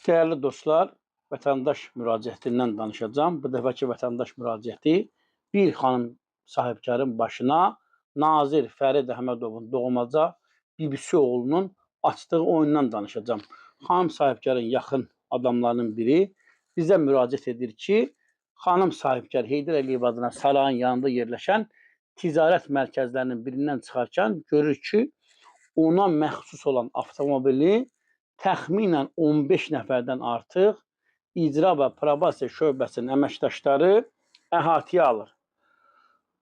Dəyərli dostlar, vətəndaş müraciətindən danışacağam. Bu dəfəki vətəndaş müraciəti bir xanım sahibkarın başına nazir Fərid Əhmədovun doğmaca bibisi oğlunun açdığı oyundan danışacağam. Xanım sahibkarın yaxın adamlarının biri bizə müraciət edir ki, xanım sahibkar Heydər Əliyev adına sarayın yanında yerləşən ticarət mərkəzlərinin birindən çıxarkən görür ki, ona məxsus olan avtomobili təxminən 15 nəfərdən artıq icra və probasiya şöbəsinin əməkdaşları əhatəyə alır.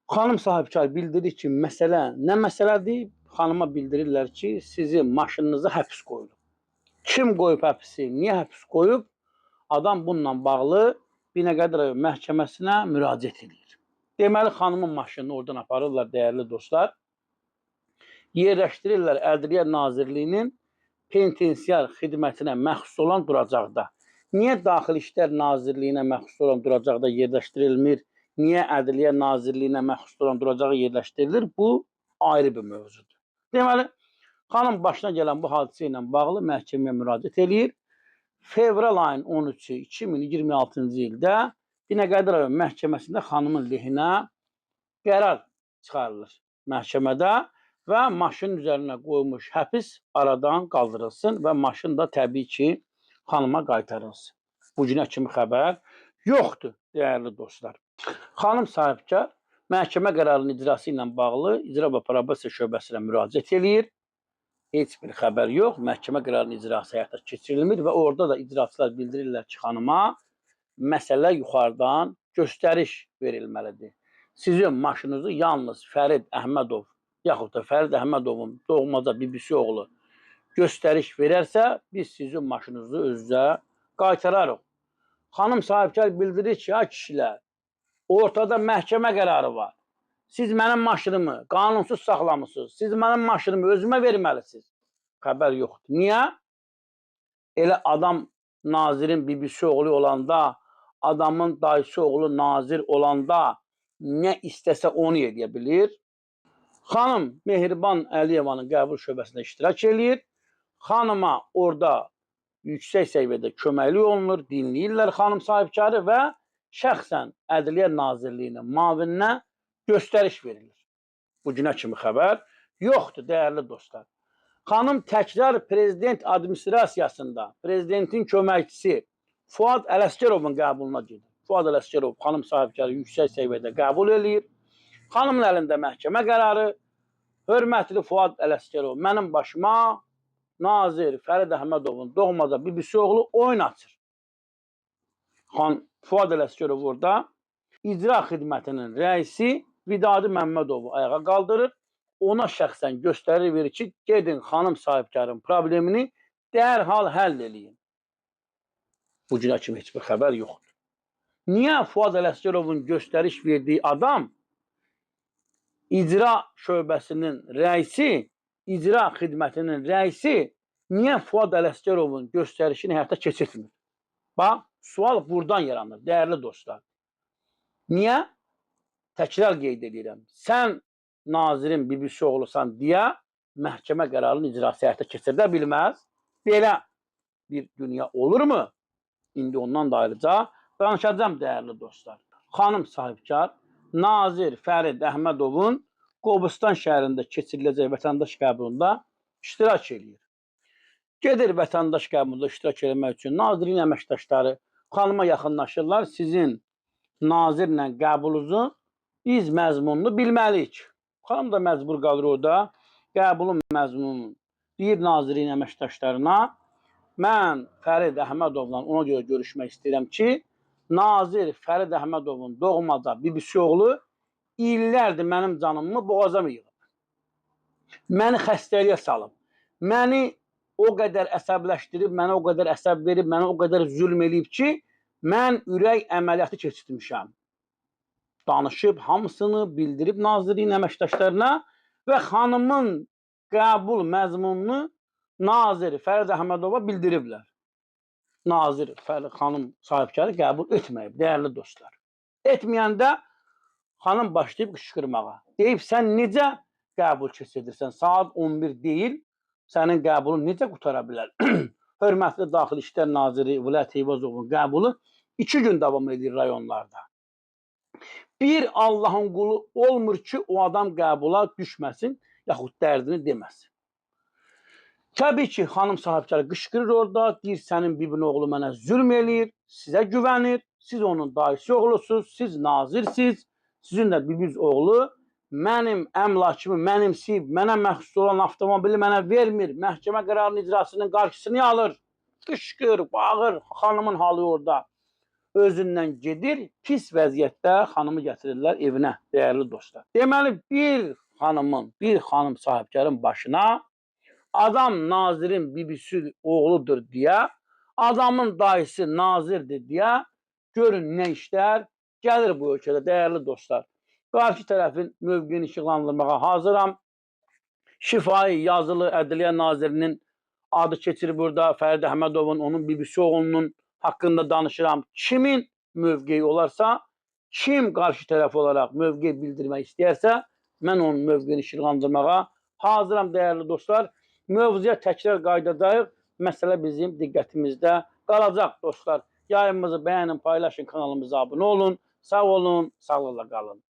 Xanım sahibkar bildirir ki, məsələ nə məsələdir? Xanıma bildirirlər ki, sizin maşınınıza həbs qoyulub. Kim qoyub həbsi, niyə həbs qoyub? Adam bununla bağlı Binəqədi rayon məhkəməsinə müraciət edir. Deməli, xanımın maşınını oradan aparırlar, dəyərli dostlar. Yerləşdirirlər Ədliyyə Nazirliyinin penitensiar xidmətinə məxsus olan duracaqda. Niyə Daxili İşlər Nazirliyinə məxsus olan duracaqda yerləşdirilmir? Niyə Ədliyyə Nazirliyinə məxsus olan duracağa yerləşdirilir? Bu ayrı bir mövzudur. Deməli, xanım başına gələn bu hadisə ilə bağlı məhkəməyə müraciət eləyir. Fevral ayının 13-ü 2026-cı ildə Binəqədi rayon məhkəməsində xanımın lehinə qərar çıxarılır məhkəmədə və maşının üzərinə qoyulmuş həbs aradan qaldırılsın və maşın da təbii ki, xanıma qaytarılsın. Bu günə kimi xəbər yoxdur, dəyərli dostlar. Xanım sahibkar məhkəmə qərarının icrası ilə bağlı icra və probasiya şöbəsinə müraciət eləyir. Heç bir xəbər yox, məhkəmə qərarının icrası həyata keçirilmir və orada da icraçılar bildirirlər ki, xanıma məsələ yuxarıdan göstəriş verilməlidir. Sizin maşınınızı yalnız Fərid Əhmədov yaxud da Fərid Əhmədovun doğmaca bibisi oğlu göstəriş verərsə, biz sizin maşınınızı özünüzə qaytararıq. Xanım sahibkar bildirir ki, ay kişilər, ortada məhkəmə qərarı var. Siz mənim maşınımı qanunsuz saxlamısınız. Siz mənim maşınımı özümə verməlisiniz. Xəbər yoxdur. Niyə? Elə adam nazirin bibisi oğlu olanda, adamın dayısı oğlu nazir olanda nə istəsə onu eləyə bilir. Xanım Mehriban Əliyevanın qəbul şöbəsində iştirak eləyir. Xanıma orada yüksək səviyyədə köməklik olunur, dinləyirlər xanım sahibkarı və şəxsən Ədliyyə Nazirliyinin müavininə göstəriş verilir. Bu günə kimi xəbər yoxdur, dəyərli dostlar. Xanım təkrar prezident administrasiyasında prezidentin köməkçisi Fuad Ələsgərovun qəbuluna gedir. Fuad Ələsgərov xanım sahibkarı yüksək səviyyədə qəbul eləyir. Xanımın əlində məhkəmə qərarı. Hörmətli Fuad Ələsgərov, mənim başıma nazir Fərid Əhmədovun doğmaca bibisi oğlu oyun açır. Xan Fuad Ələsgərov orada icra xidmətinin rəisi Vidadi Məmmədovu ayağa qaldırır. Ona şəxsən göstərir verir ki, gedin xanım sahibkarın problemini dərhal həll eləyin. Bu günə kimi heç bir xəbər yoxdur. Niyə Fuad Ələsgərovun göstəriş verdiyi adam icra şöbəsinin rəisi, icra xidmətinin rəisi niyə Fuad Ələsgərovun göstərişini həyata keçirtmir? Bax, sual buradan yaranır, dəyərli dostlar. Niyə? Təkrar qeyd edirəm. Sən nazirin bibisi oğlusan deyə məhkəmə qərarının icrası həyata keçirdə bilməz. Belə bir dünya olurmu? İndi ondan da ayrıca danışacağam, dəyərli dostlar. Xanım sahibkar nazir Fərid Əhmədovun Qobustan şəhərində keçiriləcək vətəndaş qəbulunda iştirak eləyir. Gedir vətəndaş qəbulunda iştirak eləmək üçün nazirliyin əməkdaşları xanıma yaxınlaşırlar. Sizin nazirlə qəbulunuzu biz məzmununu bilməliyik. Xanım da məcbur qalır orada qəbulun məzmununu deyir nazirliyin əməkdaşlarına. Mən Fərid Əhmədovla ona görə görüşmək istəyirəm ki, nazir Fərid Əhmədovun doğmaca bibisi oğlu illərdir mənim canımı boğazıma yığıb. Məni xəstəliyə salıb. Məni o qədər əsəbləşdirib, mənə o qədər əsəb verib, mənə o qədər zülm eləyib ki, mən ürək əməliyyatı keçirtmişəm. Danışıb, hamısını bildirib nazirliyin əməkdaşlarına və xanımın qəbul məzmununu nazir Fərid Əhmədova bildiriblər. Nazir Fərid xanım sahibkarı qəbul etməyib, dəyərli dostlar. Etməyəndə xanım başlayıb qışqırmağa. Deyib, sən necə qəbul keçirdirsən? Saat 11 deyil, sənin qəbulun necə qutara bilər? Hörmətli Daxili İşlər Naziri Vilayət Eyvazovun qəbulu 2 gün davam edir rayonlarda. Bir Allahın qulu olmur ki, o adam qəbula düşməsin, yaxud dərdini deməsin. Təbii ki, xanım sahibkarı qışqırır orada, deyir sənin bibin oğlu mənə zülm eləyir, sizə güvənir, siz onun dayısı oğlusunuz, siz nazirsiz, sizin də bibiniz oğlu mənim əmlakımı mənimsəyib, mənə məxsus olan avtomobili mənə vermir, məhkəmə qərarının icrasının qarşısını alır, qışqır, bağır, xanımın halı orada özündən gedir, pis vəziyyətdə xanımı gətirirlər evinə, dəyərli dostlar. Deməli, bir xanımın, bir xanım sahibkarın başına adam nazirin bibisi oğludur deyə, adamın dayısı nazirdir deyə, görün nə işlər gəlir bu ölkədə, dəyərli dostlar. Qarşı tərəfin mövqeyini işıqlandırmağa hazıram. Şifahi, yazılı Ədliyyə Nazirinin adı keçir burada. Fərid Əhmədovun, onun bibisi oğlunun haqqında danışıram. Kimin mövqeyi olarsa, kim qarşı tərəf olaraq mövqe bildirmək istəyərsə, mən onun mövqeyini işıqlandırmağa hazıram, dəyərli dostlar. Mövzuya təkrar qayıdacağıq. Məsələ bizim diqqətimizdə qalacaq dostlar. Yayımımızı bəyənin, paylaşın, kanalımıza abunə olun. Sağ olun, sağlıqla qalın.